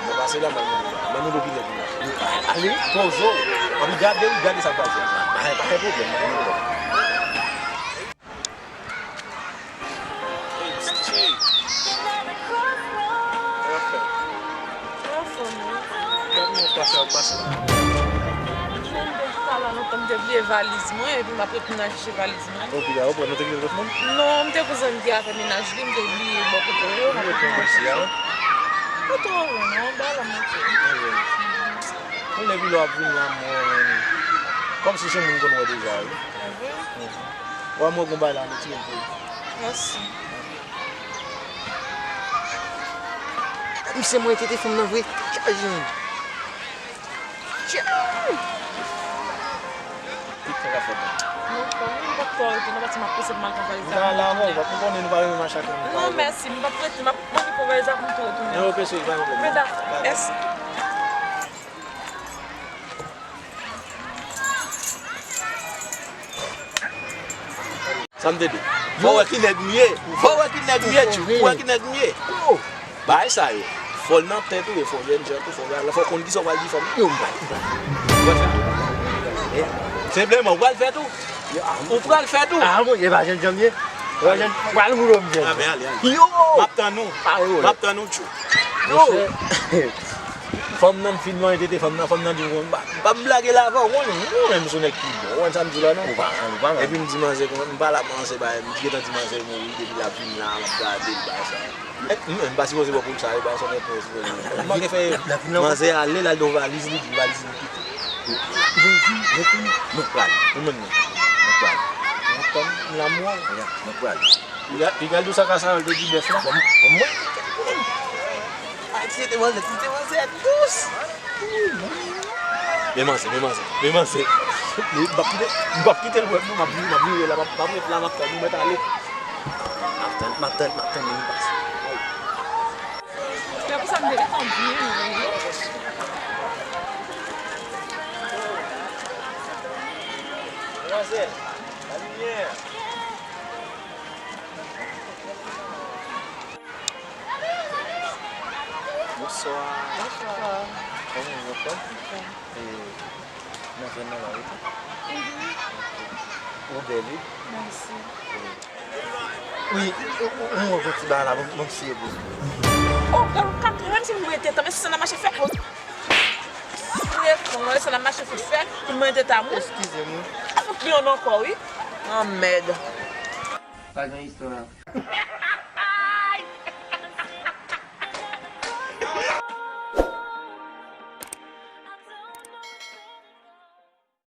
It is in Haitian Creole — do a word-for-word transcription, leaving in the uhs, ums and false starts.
Mwen pase la, mwen mande, mwen mande ki nèg li la. Ale, poze w. Anpi gade, gade sa k pral fèt. Pa gen pwoblèm, pa gen pwoblèm. Hey, T J. Sa w ap fè? Anfòm, wi. Gade yon pase ap pase la. Mwen te chita la lontan, m te bliye valiz mwen, epi m ap retounen al chèche valiz mwen. Ou bliye, ou pran, nou te kite lòt moun? Non, m te kou zanmi ki al fè menaj li, m te bliye bò kote yo, m ap retounen al chèche. Ou twò lwen, non, ba la monte. Mwen lè pi lè w ap vini la, mwen, kòmsi se moun m konn wè deja, wi. Wa mwen gon bagay la, nou tire l pou li. Mèsi. Misye mwen tete fanm nan vre. Chaje. Tout sa ka fèt. Non, non, m p ap twò rete, non, paske m ap prese pou m al pran valiz la. Nou ka al avan, ou konnen nou pa renmen mache ak moun. Non, mèsi, m p ap rete, m ap mande pou valiz la pou m tou retounen. Non, yo pèse, pa gen pwoblèm. Men dakò, mèsi. Sa m te di. Fò w wè ki nèg m ye. Fò w wè ki nèg m ye, tchou. Fò w wè ki nèg m ye. Bagay sa yo. Fò l nan tèt ou, e fò w jènjan tou, fò w, fò w konn kisa w pral di fanm. Yo, m pral, m pral. Ou pral fè tou. Senpleman, ou pral fè tou. Ou pral fè tou. Ah, mwen, e pa jènjan m ye. Ou pa jèn, pral moulo m jèn. Ah, men ale, ale. Yo! M ap tann ou. M ap tann ou, tchou. Yo! Fanm nan fin mwen tete, fanm nan, fanm nan di m, m pa, m pa blage la avè w, ou konnen, ou konnen m se yon nèg ki bon, ou konn sa m di la, non? Ou pa, ou pa mal. Epi m di manzè, m pale ak manzè, ba, m gentan di manzè mouri, depi l ap vin la, m ap gade l, ba, sa. M, m pa sipoze bò pou l sa, yo, ba, sa, m pa sipoze. M manke fè manzè ale, l al nan valiz li, di valiz li kite. Jezi, retounen. Mwen pral. Ou menm non. Mwen pral. Mwen pral. Mwen pral. Piga, piga dous ak sa, yo te di bèf la. Bon, bon, mwen. Ay, se te manzè, se te manzè dous. Men manzè, men manzè, men manzè. M p ap kite, m p ap kite l wè m non, m ap vire, m ap vire la, m ap, m ap ret la, m ap tann, ou mèt ale. M ap tann, m ap tann, m ap tann li pase. Se pou sa m te gentan di w, wi. Demwazèl, la limyè. Bonswa. Bonswa. Kòman w ye, anfòm? Anfòm. E, nan zòn nan la, wi, tou? Mhm. Ou bèl, wi. Mèsi. Wi, ou, ou, ou, ou, ti bagay la, bon, bon, si e bon. Oh, gade, ou ka, menm si m mete tan, men si sa nan mache fè. Mwen konn wè sa nan mache pou fè, pou mwen te ta mwen. Eskize m, wi. Fout li yon ankò, wi. Anmèd. Pa gen istwa.